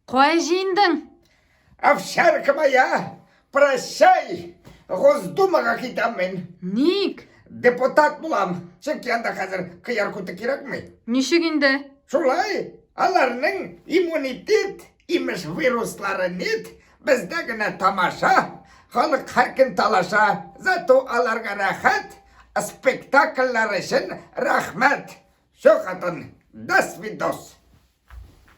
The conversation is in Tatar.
Кая җыендың? Овчарка моя, прощай! Госдумага китәм мин. Ник? Депутат булам. Чөнки анда хәзер кыяр күте кирәкми. Ничек инде? Шулай, аларның иммунитет, имеш вируслары нет, бездә генә тамаша, халык һәркөн талаша, зато аларга рәхәт, спектакльләр өчен рәхмәт. Все, хатын, до свидос.